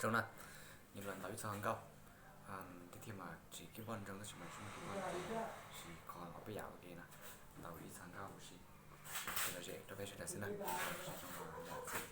Zoo na, yog los ntaus ib txog nkauj, tiag tiag mas tsis kib npoj ntsoog tab sis mas tsis muaj kib npoj ntsoog, tab sis qhov uas peb yam ua ke na, ntaus ib txog nkauj ua si, lom zem rau peb sawv daws xwb na, sib ntsib